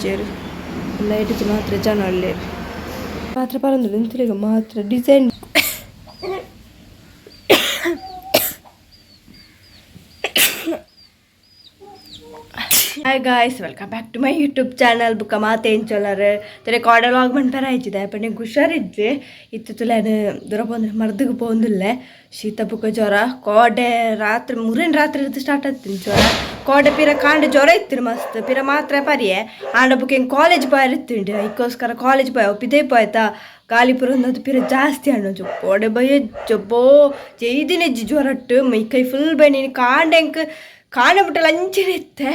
ಇಜ್ಜೆರ್ ಲೈಟ್ ಮಾತ್ರ ಜನ ಉಲ್ಲೆರ್ ಮಾತ್ರ ಪರೊಂದುಲ್ಲೆರ್ ಇಂತಲೆಗ್ ಮಾತ್ರ design. Hi guys, welcome back to my YouTube channel. ಬುಕ್ಕ ಮಾತೆ ಎಂಚೊಲ್ಲರ್ ತುಲೆ ಕಾಡಲ್ ವಾಗ್ ಮನ್ಪೆರ ಆಯ್ಚಿದೆ ಪಂಡ ಹುಷಾರಿಜ್ಜೆ ಇತ್ತು ತುಲೆ ದೂರ ಪೋಂದು ಮರ್ದಿಗೆ ಪೋಂದುಲ್ಲೆ. ಶೀತ ಬುಕ್ಕ ಜ್ವರ ಕೋಡೆ ರಾತ್ರಿ ಮುರಿನ ರಾತ್ರಿ ಸ್ಟಾರ್ಟ್ ಆಗ್ತೀನಿ ಜ್ವರ. ಕೋಡೆ ಪಿರ ಕಾಂಡೆ ಜ್ವರ ಇತ್ತು ಮಸ್ತ್ ಪಿರ ಮಾತ್ರ ಪರಿಯೆ ಆಂಡ ಬುಕ್ಕ ಹಿಂಗೆ ಕಾಲೇಜ್ ಬಾಯ್ ಇತ್ತುಂಡು ಐಕ್ಕೋಸ್ಕರ ಕಾಲೇಜ್ ಬಾಯ್ ಪಿದೆ ಪೋಯ್ತಾ ಗಾಳಿ ಪುರ ಅದು ಪಿರ ಜಾಸ್ತಿ ಆಂಡ್ ಕೋಡೆ ಬಯ್ಯ ಜಬ್ಬೋ ಜೈದಿನೆಜ್ಜಿ ಜ್ವರಟ್ಟು ಮೈ ಕೈ ಫುಲ್ ಬೈ ನೀನು ಕಾಂಡೆ ಎಂಕ್ ಕಾಂಡೆ ಮುಟ್ಟಲ ಅಂಚನೆ ಇತ್ತೆ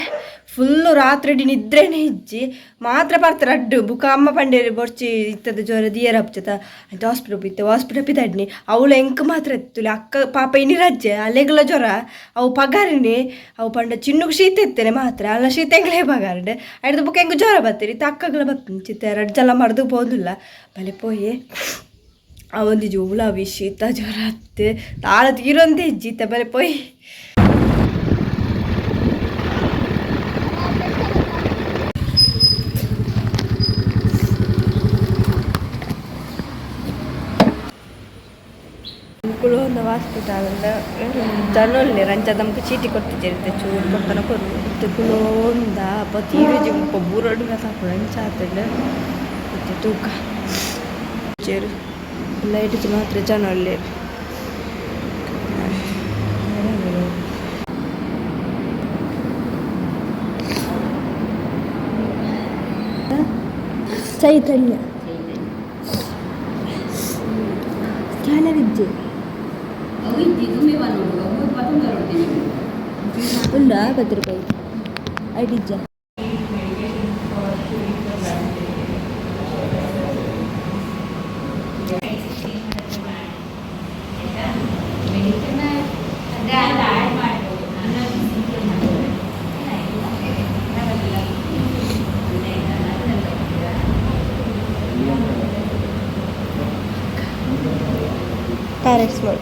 ಫುಲ್ಲು ರಾತ್ರಿ ನಿದ್ರೆನೇ ಇಜ್ಜಿ ಮಾತ್ರ ಬರ್ತಾರೆ ಅಡ್ಡು ಬುಕ್ಕ ಅಮ್ಮ ಪಂಡೇರಿ ಬೊರ್ಚಿ ಇತ್ತದ ಜ್ವರ ದಿಯರ್ ಹಬ್ಚತ ಅಂತ ಹಾಸ್ಪಿಟಲ್ ಇತ್ತೆ ಹಾಸ್ಪಿಟಲ್ ಪಿದಾಡ್ನಿ ಅವಳು ಎಂಕ್ ಮಾತ್ರ ಇತ್ತು ಅಕ್ಕ ಪಾಪ ಇನಿ ರಜ್ಜೆ ಅಲ್ಲೆಗ್ಲ ಜ್ವರ ಅವು ಪಗಾರಿನಿ ಅವು ಪಂಡ ಚಿನ್ನುಗ್ ಶೀತ ಇತ್ತೇನೆ ಮಾತ್ರ ಅಲ್ಲ ಶೀತ ಎಂಗ್ಲೇ ಪಗಾರಂಡೆ ಐಡ್ದು ಬುಕ್ಕ ಎಂಕ್ ಜ್ವರ ಬತ್ತೀರಿ ಇತ್ತ ಅಕ್ಕಗ್ಲ ಬತ್ತೀನಿ ಚಿತ್ತೆ ರಡ್ಡು ಜಲ ಮರ್ದು ಪೋದಿಲ್ಲ ಬಲೆ ಪೋಯೆ ಆ ಒಂದು ಜೋಳ ಶೀತ ಜ್ವರ ಅತ್ತೆ ತಾಳ ತೀರೊಂದೇ ಇಜ್ಜಿ ಇತ್ತೆ ಬಲೆ ಪೋಯಿ. ಕುಲೊಂದು ಹಾಸ್ಪಿಟಲ್ ಜನ ಉಲ್ಲೆರ್ ಅಂಚ ನಮಕ್ ಚೀಟಿ ಕೊರ್ತಿಜೆರ್ ಇತ್ತೆ ಚೂರು ಕೊರ್ತನ ಕೊರು ಇತ್ತೆ ಕುಲೊಂದ ಅಪ್ಪ ತೀರುಜಿ ಮುಲ್ಪ ಬೂರೊಡು ಆಪುಂಡು ಅಂಚ ಆತುಂಡು ಇತ್ತೆ ತೂಕ ಚೇರ್ ಲೈಟ್ ಮಾತ್ರ ಜನ ಉಲ್ಲೆರ್. ಚೈತನ್ಯ ಸ್ಕ್ಯಾನರ್ ಇಜ್ಜಿ ಉಂಡಾ 10 ರೂಪಾಯಿ ಐಟ್ ಇಜ್ಜಾ. ಪ್ಯಾರಾಸಿಟಮಾಲ್.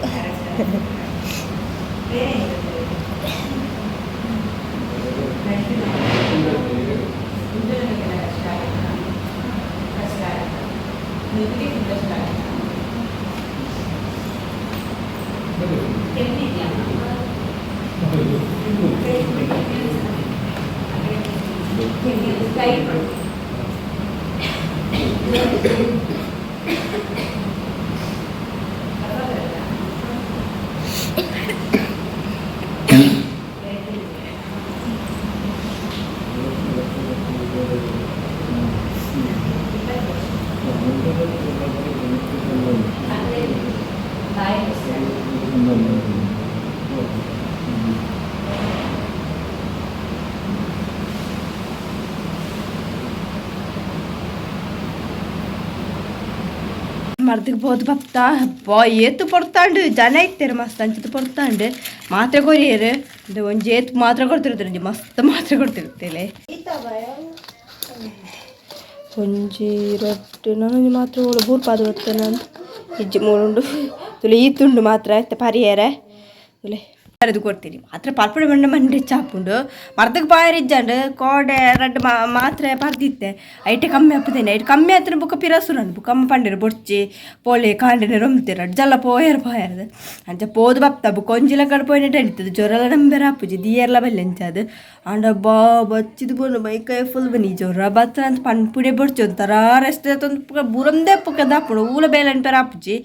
ಮರ್ದಿಗೆ ಪೋದು ಬತ್ತ ಬಾ ಏತು ಪೊರ್ತಾಂಡು ಜನ ಇತ್ತೆರ್ ಮಸ್ತ್ ಅಂಚಿದ ಪೊರ್ತಾಂಡು ಮಾತ್ರೆ ಕೊರಿಯೆರ್ ಇದು ಒಂಜಿ ಏತ್ ಮಾತ್ರೆ ಕೊಡ್ತಿರ್ತಾರೆ ಒಂಜಿ ಮಸ್ತ್ ಮಾತ್ರೆ ಕೊಡ್ತಿರ್ತೇಲೆ ಒಂಜಿ ರಡ್ಡ್ ನನೊಂಜಿ ಮಾತ್ರೆ ಓಲು ಬೂರ್ಪಾದ್ ಬತ್ತನ ಇಜ್ಜಿ ಮೂಲುಂಡು ತುಲೆ ಈತುಂಡು ಮಾತ್ರ ಇತ್ತೆ ಪರಿಯೆರೆ ತುಲೆ ಬರೆದು ಕೊಡ್ತೀನಿ ಮಾತ್ರೆ ಪರ್ಪುಡು ಪಂಡ ಮಂಡೆ ಚಾಪುಂಡು ಮರ್ದಗ್ ಪಾಯರ್ ಇಜ್ಜಾಂಡ್ ಕೋಡೆ ರಡ್ಡ್ ಮಾತ್ರೆ ಪರ್ದಿತ್ತೆ ಐಟೆ ಕಮ್ಮಿ ಆಪುದೇನೆ ಐಟ್ ಕಮ್ಮಿ ಆತನ ಬೊಕ್ಕ ಪಿರಸುರಂಡು ಬೊಕ್ಕ ಅಮ್ಮ ಪಂಡೆರ್ ಬೊಡ್ಚಿ ಪೋಲೆ ಕಾಂಡೆನೆ ರೊಂತೆರ್ ರಡ್ಡ್ ಜಲ್ಲ ಪೋಯೆರ್ ಪೋಯೆರ್ ಅಂಚ ಪೋದು ಬತ್ತ ಬೊಕ್ಕ ಒಂಜಿ ಲೆಕ್ಕಡ್ ಪೋಯಿನೆಟ್ ಇತ್ತದ ಜ್ವರಲ ನಂಬೆರೆ ಆಪುಜಿ ದಿಯರ್ಲ ಬಲ್ಲೆ ಅಂಚಾದ್ ಆಂಡ ಬಾ ಬಚ್ಚಿದ್ ಪೋಂಡು ಮೈ ಕೈ ಫುಲ್ ಬನ್ನಿ ಜ್ವರ ಬತ್ತನ ಅಂತ ಪನ್ಪುಡೆ ಬೊಡ್ಚಿ ಒಂಥರ ರೆಸ್ಟ್ ದೆತ್ತೊಂದು ಬೂರಂದೇ ಪುಕ್ಕ ದಾಪುಂಡು ಊಲ ಬೇಲೆ ಅನ್ಪೆರೆ ಆಪುಜಿ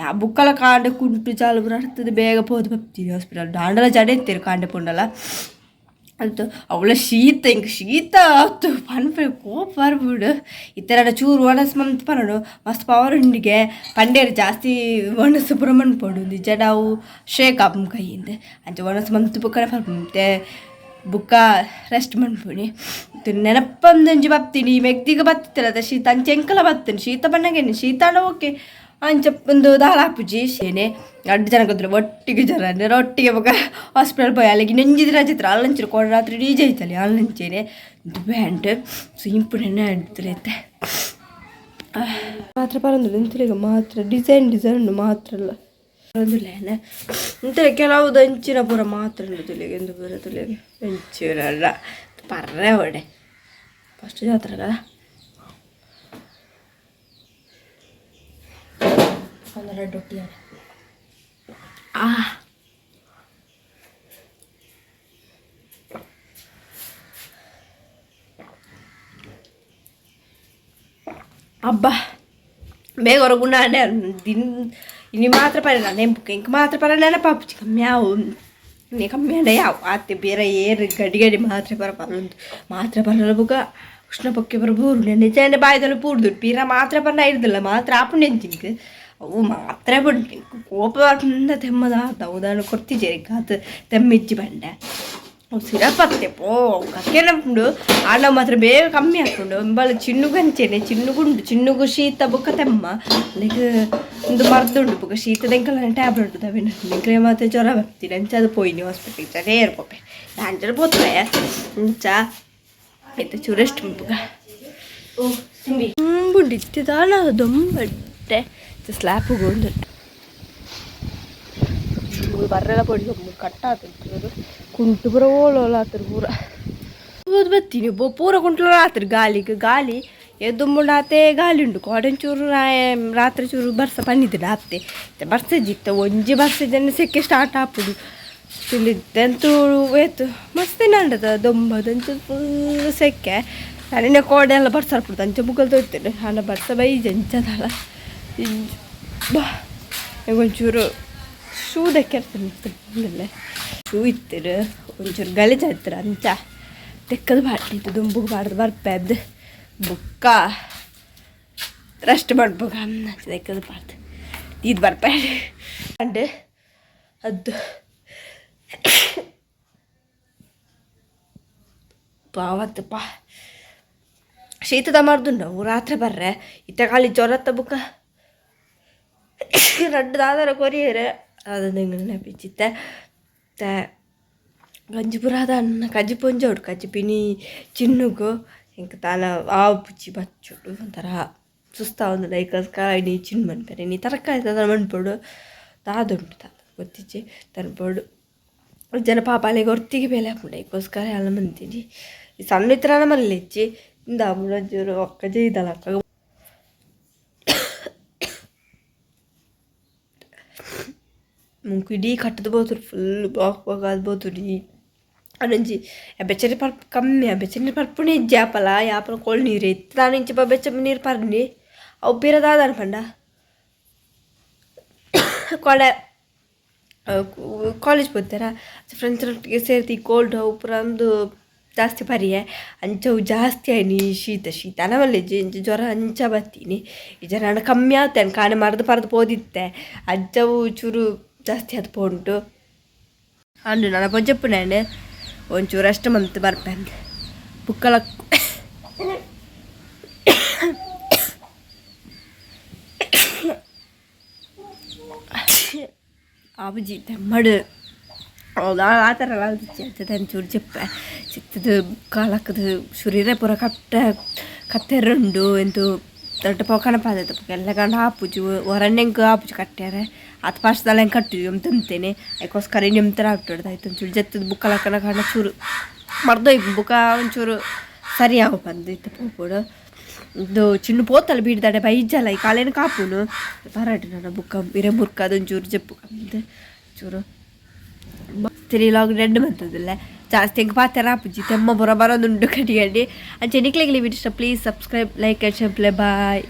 ಯಾ ಬುಕ್ಕಲ ಕಾಂಡೆ ಕುಂಟು ಚಾಲು ಪೂರ ಅರ್ತದ ಬೇಗ ಪೋದು ಬತ್ತೀವಿ ಹಾಸ್ಪಿಟಲ್ ಆಂಡಲ ಜಡೆ ಇತ್ತೆರ್ ಕಾಂಡೆ ಪೋಂಡಲ ಅಂತು ಅವಳ ಶೀತ ಇಂಕ್ ಶೀತ ಆತು ಪನ್ಪೆ ಕೋಪ ಬರ್ಬಿಡು ಇತ್ತೆರಡ ಚೂರು ಒಣಸ್ ಮಂತ್ ಪನೊಡು ಮಸ್ತ್ ಪವರ್ ಉಂಡಿಗೆ ಪಂಡೇರು ಜಾಸ್ತಿ ಒಣಸು ಪೂರ ಮನ್ಪೊಡು ನಿಜ ಅವು ಶೇಕ್ ಆಪುಂಡು ಕೈಯಿಂದ ಅಂಚ ಒಣಸ್ ಮಂತ್ ಬುಕ್ಕನೆ ಪರ್ಪುಂಡು ಬುಕ್ಕ ರೆಸ್ಟ್ ಮನ್ಪುನಿ ನೆನಪಂದೊಂಜಿ ಬತ್ತೀನಿ ಮೆಗ್ದಿಗ ಬತ್ತಿತ್ತಲ್ಲ ಶೀತ ಅಂಚ ಎಂಕಲ ಬತ್ತೀನಿ ಶೀತ ಪನ್ನಗೇನೆ ಶೀತ ಆಂಡ ಓಕೆ ಅಂಚ ಒಂದು ದಾಲ ಆಪುಜಿ ಶೇನೆ ರಡ್ಡ್ ಜನ ಗೊತ್ತಿಲ್ಲ ಒಟ್ಟಿಗೆ ಜ್ವರ ಅಂದ್ರೆ ಒಟ್ಟಿಗೆ ಬೊಕ ಹಾಸ್ಪಿಟಲ್ ಪೋಯಿ ಅಲ್ಲಿಗೆ ನೆಂಜಿದ ರಜೆ ಅಲ್ಲಂಚಿನ ಕೋಡೆ ರಾತ್ರಿ ಡಿ ಜೆ ಐತಲ್ಲಿ ಅಲ್ಲಂಚೆನೆ ಬ್ಯಾಂಟ್ ಸೊ ಇಂಪುನೆನೆ ಇತ್ತೆ ಮಾತ್ರ ಪರೊಂದುಲ್ಲ ಇಂತಲೆಗ್ ಮಾತ್ರ ಡಿಸೈನ್ ಡಿಸೈನ್ ಉಂಡು ಮಾತ್ರ ಅಲ್ಲ ಪರೊಂದುಲ್ಲೇನೆ ಇಂತಲೆ ಕೆಲವು ಅಂಚಿನ ಪೂರ ಮಾತ್ರ ಉಂಡು ತುಲೆಗೆ ಎಂದು ಪೂರ ತುಲೆಗೆ ಅಂಚಿನ ಪರ್ರೆ ಒಡೆ. First జాతర కదా. ಒಂದು ರೊಟ್ಟಿ. ಆ ಅಬ್ಬಾ, ಬೇಗ ಹೊರಗುಣ ದಿನ ಇನಿ ಮಾತ್ರ ಪರ ನೆಂಪು ಇಂಕ ಮಾತ್ರ ಪರ ನೆನಪಾಪುಜಿ. ಕಮ್ಮಿ ಆವು, ನೀ ಕಮ್ಮಿ ಅಂಡ ಯಾವ ಆತೆ ಬೇರೆ ಏರು ಗಡಿ ಗಡಿ ಮಾತ್ರೆ ಪರ ಪರೊಂದು ಮಾತ್ರೆ ಪರಲ ಬುಕ್ಕ ಉಷ್ಣ ಪೊಕ್ಕೆ ಪರ ಬೂರು ನಿಜ ಬಾಯ್ದಲ್ಲ ಪೂರ್ದು ಪೀರ ಮಾತ್ರೆ ಪರ ಇರ್ದಿಲ್ಲ ಮಾತ್ರ ಆಪುಂಡು ಎಂಚಿಂಕ್ ಅವು ಮಾತ್ರೆ ಬುಡ್ಡು ಕೋಪ ಬರ್ಪುಂಡ ತೆಮ್ಮದ ಆತ. ಉದಾಹರಣೆ ಕೊರ್ತಿಜೆರ್ ಆತ್ ತೆಮ್ಮಿಜ್ಜಿ ಪಂಡ ಅವು ಸಿರಪ್ ಅತ್ತೆ ಪೋ ಕಕ್ಕೆನಪುಂಡು. ಆಂಡ ಮಾತ್ರ ಬೇಗ ಕಮ್ಮಿ ಆಪುಂಡು. ಒಂಬಳ ಚಿನ್ನುಗು ಅಂಚೆನೆ, ಚಿನ್ನುಗುಂಡು, ಚಿನ್ನುಗು ಶೀತ ಬೊಕ್ಕ ತೆಮ್ಮ. ಲೈಕ್ ಉಂದು ಮರ್ದುಂಡು ಬೊಕ್ಕ ಶೀತದ ಎಂಕಲ್ನ ಟ್ಯಾಬ್ಲೆಟ್ ಅವೇನು. ಎಂಕ್ಲೆ ಮಾತ್ರ ಜ್ವರ ಬರ್ತಿಲ್ಲ ಅಂಚ ಅದು ಪೋಯಿನಿ ಹಾಸ್ಪಿಟಲ್ ರೇರ್ ಪೋಪೆ ಅಂಚನೆ ಪೋತುವೆ ಅಂಚ ಆಯ್ತು. ಚೂರು ರೆಸ್ಟ್ ಮಲ್ಪುಗ. ಓ ಸಿಂಬಿ. ದೊಂಬುಂಡು ಇತ್ತಿದಾನ ದೊಂಬಡ್ಡೆ ಸ್ಲ್ಯಾಪುಗು ಉಂದು ಬರ್ರೆಲ ಪೊಡಿ ಕಟ್ಟಾತು ಕುಂಟು ಪೂರ ಓಲೋಲ ಆತರು ಪೂರ ಹೋದ್ ಬತ್ತೀನಿ ಪೂರ ಕುಂಟ್ಲ ಆತರು ಗಾಲಿಗೆ ಗಾಲಿ ಎದ್ದುಂಬುಂಡು ಗಾಲಿ ಉಂಡು. ಕಾಡನ್ ಚೂರು ರಾತ್ರಿ ಚೂರು ಬರ್ಸ ಪನ್ನಿದ್ದು ಆತ್ತೆ ಬರ್ಸ ಜಿತ್ತ ಒಂಜಿ ಬರ್ಸ ಜನ ಸೆಕೆ ಸ್ಟಾರ್ಟ್ ಆಪುಡು ತಿಂದಿತ್ತೆಂತೂ ಏತು ಮಸ್ತ್ ನಂಡದ ದೊಂಬದಂಚ ಫುಲ್ ಸೆಕೆ. ನಾನಿನ್ನ ಕೋಡೆ ಎಲ್ಲ ಬರ್ಸ ಆಪುಡು ಅಂಚ ಮುಗಲ್ ತೋಯ್ತೇನೆ ಹಣ ಬರ್ಸ ಬೈಜ ಅಂಚದಲ್ಲ. ಬಾ ಒಂಚೂರು ಶೂ ದಕ್ಕಿರ್ತೇನೆ. ಶೂ ಇತ್ತಿರು ಒಂಚೂರು ಗಲೀಜಾಯ್ತಿರ ಅಂಚ ತೆಕ್ಕದು ಬಾಡ್ಲಿತ್ತು ದುಂಬುಗು ಬಾಡ್ದು ಬರ್ಪೆದ್ದು ಬುಕ್ಕ ರೆಸ್ಟ್ ಮಡ್ಬುಗ ತೆಕ್ಕದು ಬಾರ್ದು ಇದು ಬರ್ಪೆ ಅಂಡ್ ಅದು ಪಾವತ್ತಪ್ಪ ಶೀತದ ಮರ್ದುಂಡು ರಾತ್ರಿ ಬರ್ರೆ ಇತ್ತ ಖಾಲಿ ಜ್ವರತ್ತ ಬುಕ್ಕ ರಡ್ಡು ದಾದರ ಕೊರಿಯರ್ ಅದು ನಿಂಗೆ ನೆಪಿಚಿತ್ತೆ. ಗಂಜಿ ಪೂರ ಅನ್ನ ಕಜ್ಜಿ ಪೊಂಜೋಡು ಕಜ್ಜಿ ಪಿನಿ ಚಿನ್ನುಗು ಇಂಕ ತಾನ ಆಪುಜಿ ಬಚ್ಚುಡು ಒಂಥರ ಸುಸ್ತಾವೊಂದು ಐಕೋಸ್ಕರ ಇನಿ ಚಿನ್ನು ಮನ್ಪೆರೆ ಇನಿ ತರಕಾರಿ ದಾದ ಮನ್ಪೊಡು ದಾದುಂಡು ದಾದ ಗೊತ್ತಿಜ್ಜಿ ತನ್ಪೊಡು. ಜನ ಪಾಪ ಅಲೆಗ್ ಒರ್ತಿಗೆ ಬೇಲೆ ಆಪುಂಡು ಐಕೋಸ್ಕರ ಎಲ್ಲ ಮಂತಿನಿ ಈ ಸಣ್ಣ ಇತ್ರನ ಮಲ್ಲೆಜ್ಜಿ ಇಂದ ಒಂಚೂರು ಒಕ್ಕ ಜೈದಲ ಅಕ್ಕ ಮುಂಕು ಇಡೀ ಕಟ್ಟದ ಪೋತುರು ಫುಲ್ ಬಾಕ್ ಬಾಕ್ ಆದ್ ಪೋತುರು. ಅನಂಜಿ ಬೆಚ್ಚನೆ ಪರ್ಪ್ ಕಮ್ಮಿ ಬೆಚ್ಚನೆ ಪರ್ಪುನೆ ಇಜ್ಜಿ ಆಪಲ ಯಾಪಲ ಕೊಳ್ ನೀರು ಇತ್ತು ದಾನ ಇಂಚಿಪ ಬೆಚ್ಚ ನೀರು ಪರ್ನಿ ಅವು ಪಿರ ದಾದಾನ ಪಂಡ ಕೊಡೆ ಕಾಲೇಜ್ ಪೋತೆರ ಫ್ರೆಂಡ್ಸ್ ಸೇರ್ತಿ ಕೋಲ್ಡ್ ಅವು ಪೂರ ಒಂದು ಜಾಸ್ತಿ ಪರಿಯೆ ಅಂಚವು ಜಾಸ್ತಿ ಆಯ್ನಿ ಶೀತ ಶೀತನ ಮಲ್ಲೆಜ್ಜಿ ಇಂಚ ಜ್ವರ ಅಂಚ ಬತ್ತೀನಿ ಈ ಜನ ಕಮ್ಮಿ ಆತೇನೆ ಕಾಣೆ ಮರ್ದು ಪರ್ದು ಪೋದಿತ್ತೆ ಅಂಚವು ಚೂರು ಜಾಸ್ತಿ ಆದ್ ಪೋಂಟು ಅಂಡು ನನ್ನ ಪೊಂಜಪ್ಪು ಒಂಚೂರು ಅಷ್ಟು ಮಂತ್ ಬರ್ಪೆ ಬುಕ್ಕಲ ಆಬುಜಿ ತೆಮ್ಮಡು ಆ ಥರ ಒಂಚೂರು ಜೆಪ್ಪೆ ಚಿತ್ತದ ಕಾಲಕ್ಕದು ಶರೀರ ಪೂರ ಕಟ್ಟ ಕತ್ತೆರುಂಡು ಎಂತು ದೊಡ್ಡ ಪೋಕನ ಪಾದದ ಎಲ್ಲ ಕಂಡು ಆಪುಜು ಹೊರನೆಂಕ್ ಆಪುಜು ಕಟ್ಟ್ಯಾರೆ ಆತ್ ಪಾರ್ಶ್ದಲ್ಲ ಹೆಂಗೆ ಕಟ್ಟು ತುಂಬ್ತೇನೆ ಅದಕ್ಕೋಸ್ಕರ ನಿಮ್ತರ ಆಗ್ತದೆ ಆಯ್ತು. ಒಂಚೂರು ಜತ್ತದ ಬುಕ್ಕಲಕ್ಕನ ಕಾಣ ಚೂರು ಮರ್ದೋಯ್ ಬುಕ್ಕ ಒಂಚೂರು ಸರಿ ಆವು ಬಂದು ಇತ್ತ ಪೋಪುಡು ಇದು ಚಿನ್ನು ಪೋತಲ್ಲ ಬೀಡ್ದಾಡೆ ಬೈಜಲ್ಲ ಈ ಕಾಲೇನು ಕಾಪುನು ಬರಾಟು ನನ್ನ ಬುಕ್ಕ ಇರೆ ಮುರ್ಕ ಅದೊಂಚೂರು ಜಪ್ಪು ಚೂರು ತಿರಿಲಾಗ್ ರೆಡ್ ಬಂತದಿಲ್ಲ ಜಾಸ್ತಿ ಹೆಂಗೆ ಪಾತೆರ ಆಪುಜಿ ತೆಮ್ಮ ಬರ ಬರೋದುಂಟು ಕಡಿ ಗಡಿ ಅಂಚೆ ನಿಕ್ಲೆಗ್ಲಿ ಇಷ್ಟ. Please subscribe, like and share. Bye.